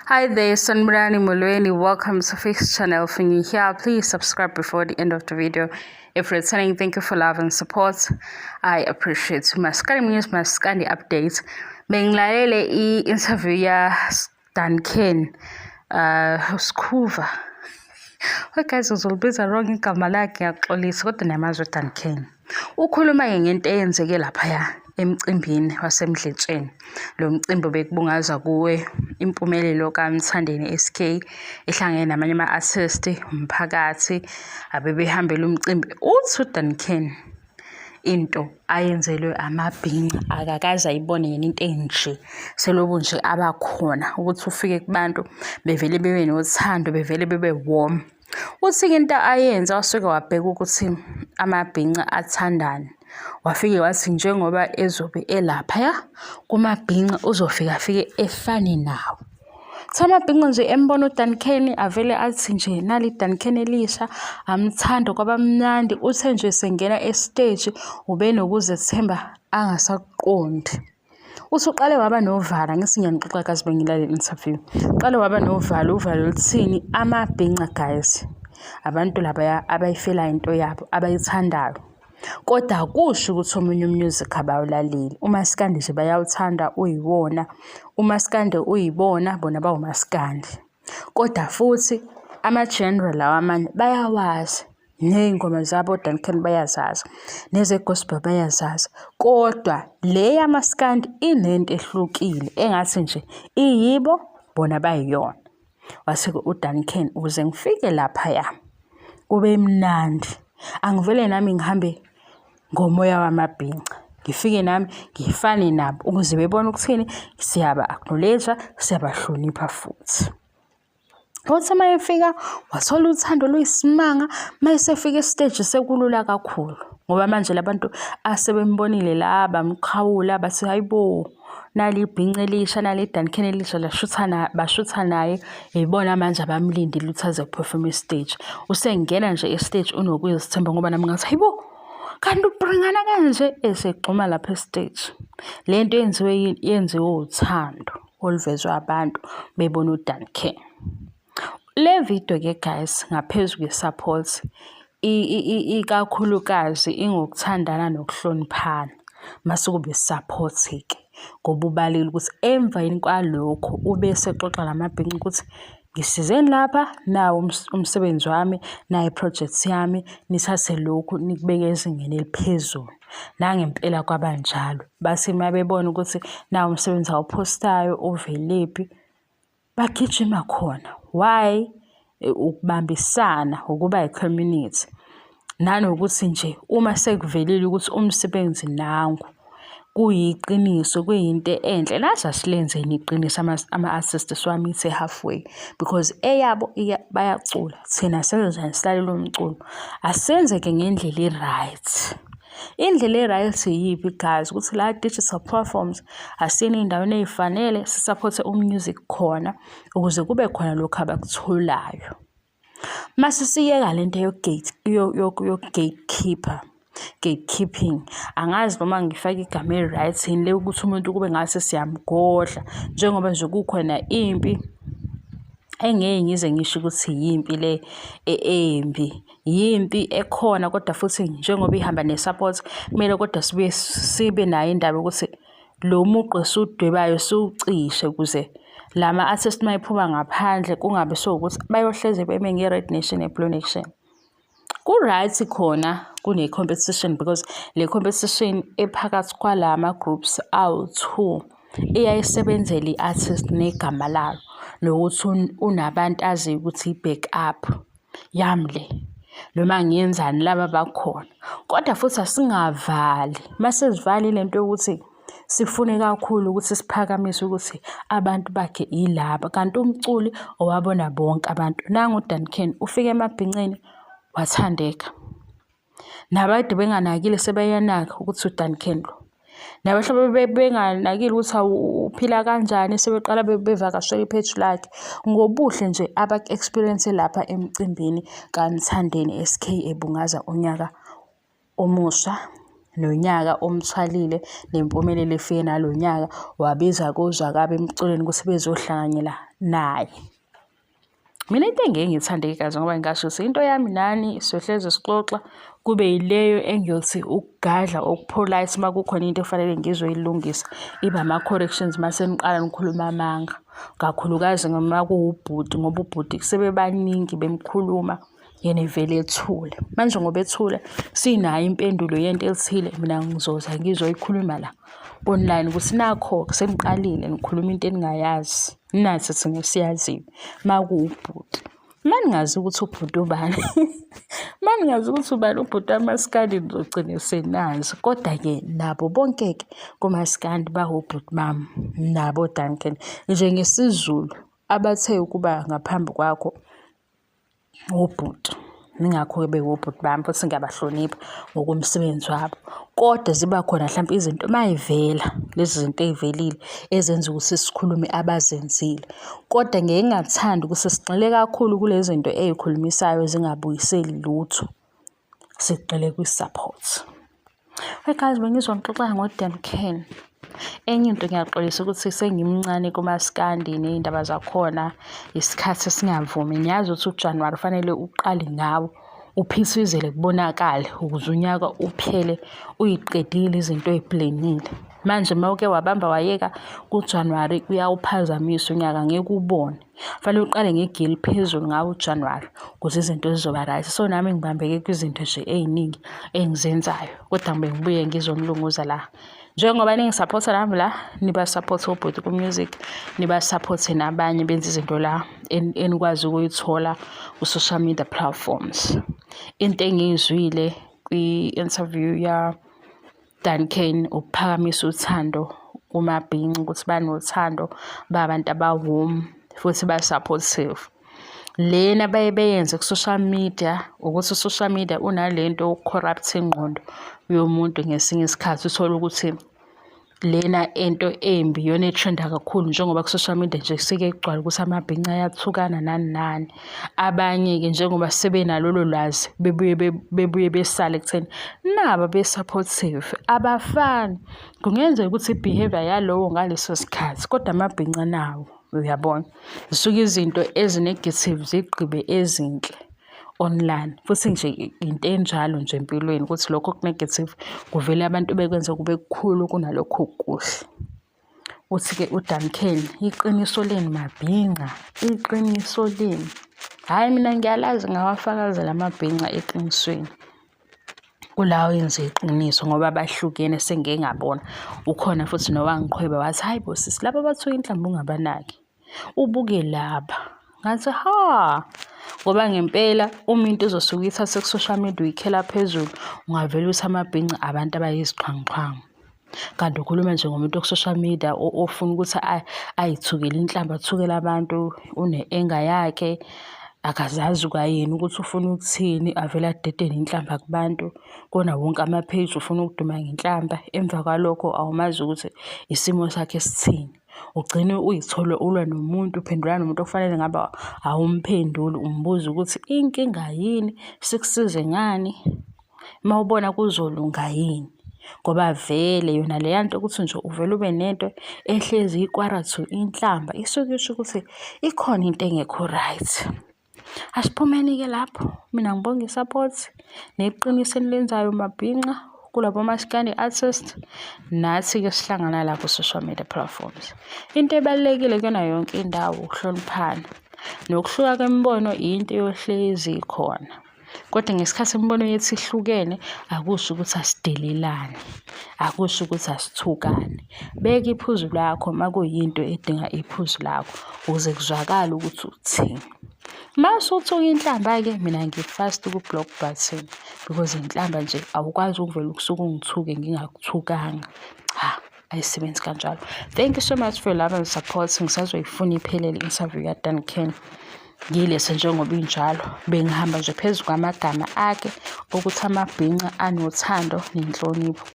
Hi there, Sanibonani Molweni. Welcome to Fix Channel. If you're new here, please subscribe before the end of the video. If returning, thank you for love and support. I appreciate you. Maskandi News, Maskandi updates. Bengilalele i-interview ya Duncan Skhuva. Hey guys, ngizolibiza wrong igama lakhe, ngiyaxolisa, kodwa niyamazi uDuncan. Ukhuluma-ke ngento eyenzeke laphaya emcimbini waseMdletsheni. Lo mcimbi bekubungazwa kuwe impumelelo kaMthandeni SK ehlangene namanye ama-artist, umphakathi abebehambela umcimbi. Uthi uDuncan into ayenzelwe amabhinca akakaze ayibone yena into enje selobu nje abakhona, ukuthi ufike kubantu bevele bebe nothando, bevele bebe warm. Uthi-ke into ayenza, wasuke wabheka ukuthi amabhinca athandani, wafike wathi njengoba ezobe elaphaya kumabhinca uzofika afike efane nawo. Kuthiwa amabhinca nje embona uDuncan avele athi nje nali iDuncan elisha, amthanda kwabamnandi. Uthe nje sengena esiteji ubenokuzethemba angasakuqondi. Uthi uqale waba novalo, angithi ngiyanixoxa guys, bengilalele i-interview. Uqale waba novalo, uvalo luthini? Amabhinca guys, abantu labaya abayifelayo into yabo, abayithandayo. Kodwa akusho ukuthi omunye umusic abawulaleli. Umaskandi nje bayawuthanda uyiwona, umaskandi uyibona, bona bawumaskandi. Kodwa futhi ama-genre lawa amanye bayawazi, ney'ngoma zabo oDuncan bayazazi, neze-gospel bayazazi. Kodwa le yamaskandi inento ehlukile engathi nje iyibo, bona bayiyona. Wase-ke uDuncan, ukuze ngifike laphaya kube mnandi, angivele nami ngihambe ngomoya wamabhinca, ngifike nami ngifane nabo ukuze bebone ukuthini, siyaba-acknowledge-a, siyabahlonipha futhi. Uthi uma efika wathola uthando oluyisimanga, uma esefika esiteji sekulula kakhulu ngoba manje labantu asebembonile la bamqhawula, bathi hayi bo, nali ibhinca elisha, nali iDuncan elisha, lashutha bashutha naye. Yibona manje abamlindile ukuthi aze kuphefoma esiteji. Usengena nje esiteji unokuzithemba, ngoba nami ngathi hayibo, kanti ubringana kanje esegxuma lapha esiteji. Le nto yenziwe yini? Yenziwe uthando oluvezwe abantu bebona uDuncan. Le video-ke guys, ngaphezu kwe-support, ikakhulukazi ingokuthandana nokuhloniphana. Mase kube support-ke ngoba ubalile ukuthi emveni kwalokho ubese exoxa namabhinca ukuthi ngisizeni lapha, nawu umsebenzi wami, nayi i-project yami, nithathe lokhu nikubeke ezingeni eliphezulu. Nangempela kwabanjalo, bathi uma bebona ukuthi nawu umsebenzi awuphostayo uvelephi, bagijima khona. Why? Ukubambisana, ukuba i-community. Nanokuthi nje uma sekuvelile ukuthi umsebenzi nangu, kuyiqiniso, kuyinto enhle, nathi asilenzeni iqiniso ama-artist siwamithe halfway because eyabo bayacula, thina senzenjani? Silalele umculo. Asenze-ke ngendlela e-right. Indlela e-right iyiphi guys? Ukuthi la digital platforms asiyeni ey'ndaweni ey'fanele sisaphothe u-music khona ukuze kube khona lokhu abakutholayo. Mase siyeka lento yoku-gatekeeper, gatekeeping, angazi noma ngifake igama eli-right yini le, ukuthi umuntu kube ngathi siyamgodla, njengoba nje kukhona impi engeke ngize ngisho ukuthi yimpi le embi, yimpi ekhona kodwa futhi njengoba ihamba ne-support, kumele kodwa sibuye sibe nayo indaba yokuthi lo mugqa esiwudwebayo siwucishe ukuze lama-artist uma ephuma ngaphandle kungabe sewukuthi bayohleze beme nge-Red Nation ne-Blue Nation. Ku-right khona kune-competition because le competition ephakathi kwalama groups awu-two iyayisebenzela i-artist negama lalo, nokuthi unabantu aziyo ukuthi i-back up yami le, noma ngiyenzani laba bakhona. Kodwa futhi asingavali, mase sivale lento yokuthi sifune kakhulu ukuthi siphakamise ukuthi abantu bakhe yilaba, kanti umculi owabona bonke abantu. Nangu uDuncan ufike emabhinceni wathandeka. Nabade benganakile sebeyanaka ukuthi uDuncan lo. Nabahlobo benganakile ukuthi uphila kanjani, sebeqala bevakashela ipheji lakhe. Ngobuhle nje abaku-experience lapha emcimbini kaMthandeni SK ebungaza unyaka omusha. Nonyaka omthwalile nempumelelo efike nalo nyaka wabiza kozwakaba emculweni ukuthi bezohlanganyela naye. Mina into engeke ngiyithande gazi ngoba ngingasho ukuthi into yami nani sohlezi sixoxa kube yileyo engiyothi ukugadla okupolite uma kukhona into efanele ngizoyilungisa ibe ama-corrections uma seniqala nikhuluma amanga kakhulukazi noma kuwubhuti ngoba ubhuti sebebaningi bemkhuluma yena evele ethule. Manje ngoba ethule sinayo impendulo yento ethile mina ngizoza ngizoyikhuluma la online ukuthi nakho seniqalile nikhuluma into eningayazi nathi thina siyaziyo makuwubhuti. Uma ningazi ukuthi ubhuti ubani uma ningazi ukuthi ubani ubhuti wamaskandi nizogcine senazi. Kodwa-ke nabo bonke-ke kumaskandi bawobhuti bami nabo Duncan. Nje ngesiZulu abathe ukuba ngaphambi kwakho wobhuti. Yingakho-ke bewobhuti bami futhi ngiyabahlonipha ngokomsebenzi wabo. Kodwa ziba khona hlampe izinto uma y'vela lezi zinto ey'velile ezenza ukuthi sikhulume abazenzile. Kodwa ngeke ngingathandi ukuthi sigxile kakhulu kule zinto ey'khulumisayo zingabuyiseli lutho. Sigxile kwi-support. Hey guys, bengizwa ngixoxa ngo-Duncan. Enye into ngiyaxolisa ukuthi sengimncane kumaskandi ney'ndaba zakhona isikhathi singavumi. Ngiyazi ukuthi uJanuwari kufanele uqale ngawo uphithizele kubonakale ukuze unyaka uphele uyiqedile izinto oy'planile. Manje uma uke wabamba wayeka kuJanuwari kuyawuphazamisa unyaka ngeke ubone. Fanele uqale ngegiya eliphezulu ngawo uJanuwari ukuze izinto zizoba right. So nami ngibambeke kwizinto nje ey'ningi engizenzayo kodwa ngibe ngibuye ngizonilunguza la. Njengoba ningisaphotha nami la, nibasaphothe obhuti ku-music, nibasaphothe nabanye benze izinto la enikwazi ukuyithola ku-social media platforms. Into engiyizwile kwi-interview ya Duncan ukuphakamisa uthando kumabhinca ukuthi banothando babantu aba-warm futhi ba-supportive. Lena baye beyenze ku-social media ukuthi u-social media unalento yoku-corrupt ingqondo yomuntu ngesinye isikhathi uthole ukuthi lena into embi iyona ethrenda kakhulu njengoba ku-social media nje kuseke kugcwale ukuthi amabhinca ayathukana nani nani. Abanye-ke njengoba sebenalolo lwazi bebuye bebuye besale ekutheni naba be-supportive abafani. Kungenzeka ukuthi i-behaviour yalowo ngaleso sikhathi kodwa amabhinca nawo uyabona. Zisuke izinto ezi-negative zigqibe ezinhle online futhi nje into enjalo nje empilweni ukuthi lokho oku-negative kuvele abantu bekwenze kube kukhulu kunalokhu okuhle. Uthi-ke uDuncan, iqiniso lenu mabhinca, iqiniso lenu. Hhayi mina ngiyalazi ngawafakazela amabhinca eqinisweni. Kulawo enze iqiniso ngoba bahlukene sengike ngabona. Ukhona futhi nowangiqhweba wathi, hhayi bo sisi laba abathuka inhlamba ungabanaki. Ubuke laba. Ngathi ha ngoba ngempela uma into izosuke uyithathe ku-social media uyikhela phezulu ungavele uthi amabhinca abantu abayizixhwanguxhwangu. Kanti ukhuluma nje ngomuntu oku-social media ofuna ukuthi ayithukele inhlamba athukele abantu une-anger yakhe akazazi kwayena ukuthi ufuna ukuthini avele adedele inhlamba kubantu kona wonke ama-page ufuna ukuduma ngenhlamba emva kwalokho awumazi ukuthi isimo sakhe sithini. Ugcine uy'thole ulwa nomuntu uphendulana nomuntu okufanele ngabe awumphenduli umbuza ukuthi inkinga yini, sikusize ngani, uma ubona kuzolunga yini. Ngoba vele yona leya nto ukuthi nje uvele ube nento ehlezi ikwarathu inhlamba isuke isho ukuthi ikhona into engekho right. Asiphumeni-ke lapho, mina ngibonga i-support neqiniso enilenzayo mabhinca kulabo maskandi artist nathi-ke sihlangana la ku-social media platforms. Into ebalulekile kuyona yonke indawo ukuhloniphana nokuhluka kwemibono into eyohlezi ikhona. Kodwa ngesikhathi imibono yethu ihlukene akusho ukuthi asidelelane, akusho ukuthi asithukane. Beka iphuzu lakho uma kuyinto edinga iphuzu lakho ukuze kuzwakale ukuthi uthini. Uma usuthuka inhlamba-ke mina ngi-fast ku-block button because inhlamba nje awukwazi ukuvele ukusuke ungithuke ngingakuthukanga. Cha, ayisebenzi kanjalo. Thank you so much for your love and support. Ngisazoyifuna iphelele i-interview kaDuncan. Ngiyilethe njengoba injalo. Bengihamba nje phezu kwamagama akhe okuthi amabhinca anothando nenhlonipho.